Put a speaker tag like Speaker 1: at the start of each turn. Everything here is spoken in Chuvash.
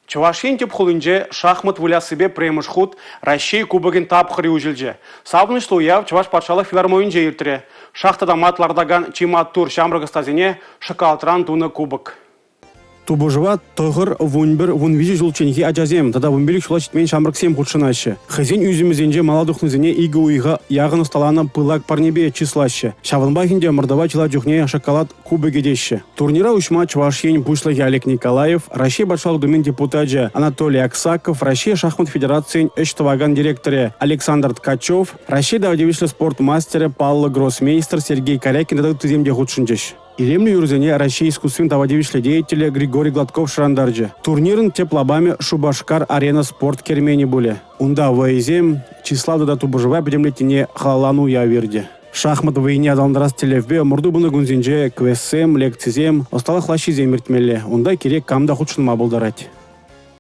Speaker 1: Чӑваш Ен тӗп хулинче шахмат выляссипе пӗрремӗш хут Раҫҫей кубокӗн тапхӑрӗ уҫӑлчӗ. Савӑнӑҫлӑ уяв Чӑваш патшалӑх филармонийӗнче иртрӗ. Шах тата мат лартакан чи маттур ҫамрӑк ӑстасене шӑккалатран тунӑ кубок. Тупӑшӑва 9, 11, 13 ҫулчченхи ачасем тата 15 ҫула ҫитмен ҫамрӑксем хутшӑнаҫҫӗ. Хӑйсен ӳсӗмӗсенче мала тухнисене икӗ уйӑха яхӑн ӑсталанӑ пылак парнепе чыслаҫҫӗ. Ҫавӑнпах ӗнтӗ ӑмӑртӑва чылай чухне шоколад кубокӗ теҫҫӗ. Турнира уҫма Чӑваш Ен Пуҫлӑхӗ Олег Николаев, Раҫҫей Патшалӑх Думин депутачӗ Анатолий Аксаков, Раҫҫей шахмат федерацийӗн ӗҫ тӑвакан директорӗ Александр Ткачев, Раҫҫей тава тивӗҫлӗ спорт мастерӗ, паллӑ гроссмейстер Сергей Карякин тата ыттисем те хутшӑнчӗҫ. Илемлӗ юрӑсене Раҫҫей искусствин тава тивӗҫлӗ деятелӗ Григорий Гладков шӑрантарчӗ. Турнирӑн тӗп лапамӗ Шупашкар-Арена спорт керменӗ пулӗ. Унта вӑйӑсем, чыслав тата тупӑшӑва пӗтӗмлетнине халалланӑ уяв иртӗ. Шахмат вӑййине аталантарас тӗллевпе ӑмӑрту пынӑ кунсенче квестсем, лекцисем, ӑсталӑх лаҫҫисем иртмелле. Унта кирек кам та хутшӑнма пултарать.